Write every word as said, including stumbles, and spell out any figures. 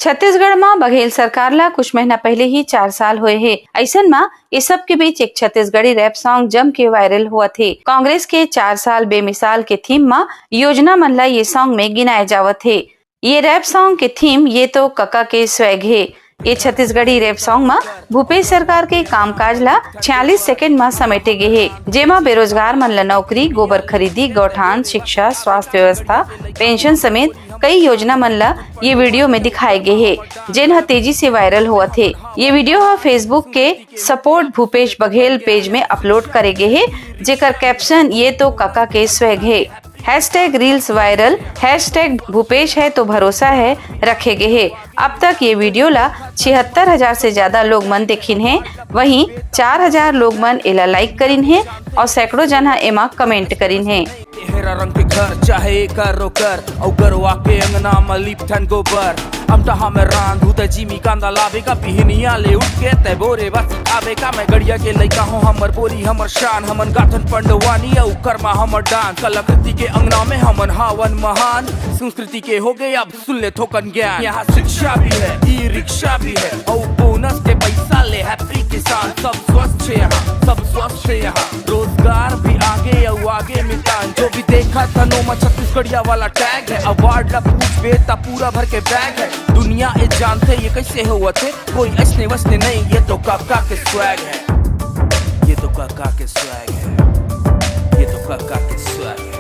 छत्तीसगढ़ म बघेल सरकार ला कुछ महीना पहले ही चार साल होए हे। अइसन म ये सब के बीच एक छत्तीसगढ़ी रैप सॉन्ग जम के वायरल होवत हे। कांग्रेस के चार साल बेमिसाल के थीम म योजना मन ला ये सॉन्ग में गिनाए जावत हे। ये रैप सॉन्ग के थीम ये तो कका के स्वैग हे। ये छत्तीसगढ़ी रैप सॉन्ग म भूपेश सरकार के कामकाज ला छियालीस सेकंड म समेटे गे हे, जेमा बेरोजगार मन ला नौकरी, गोबर खरीदी, गौठान, शिक्षा, स्वास्थ्य व्यवस्था, पेंशन समेत कई योजना मन ला ये वीडियो में दिखाए गे हे, जेन ह तेजी से वायरल होवत हे। ये वीडियो ह Facebook के सपोर्ट भूपेश बघेल पेज में अपलोड करे गे हे, जेकर कैप्शन ये तो कका के स्वैग हे। Hashtag reels viral, hashtag Bhupesh है तो भरोसा है रखे गे हे। अब तक ये वीडियो ला छिहत्तर हजार से ज्यादा लोग मन देखिन हे। वहीं चार हजार लोग मन एला लाइक करिन हे और सैकड़ों जन ह एमा कमेंट करिन हे। हेरा रंग के घर चाहे एकर ओकर, अउ गरवा के अंगना म लिपठन गोबर। अमटहा में रांधू त जिमी कांदा लावे का, बिहनिया ले उठ के तै बोरे बासी आवे का। मैं गड़िया के लइका हूँ, हमर बोली हमर शान, हमन गाथन पंडवानी अउ करमा हमर डांस। कलाकृति के अंगना में हमन हावन महान, संस्कृति के हो गए अब सुन ले थोकन ज्ञान। यहाँ शिक्षा भी है, ई रिक्शा भी है, और बोनस के पैसा ले हैप्पी किसान। सब स्वस्थ है यहाँ, सब स्वस्थ है यहाँ, रोजगार भी आगे और आगे मितान। जो भी देखा तनो में छत्तीसगढ़िया वाला टैग है, अवार्ड ला पूछबे त पूरा भर के बैग है। दुनिया ए जानथे ये कैसे होवत हे, कोई ऐसने वैसने नहीं, ये तो काका के स्वैग है, ये तो काका के स्वैग है, ये तो काका के स्वैग है।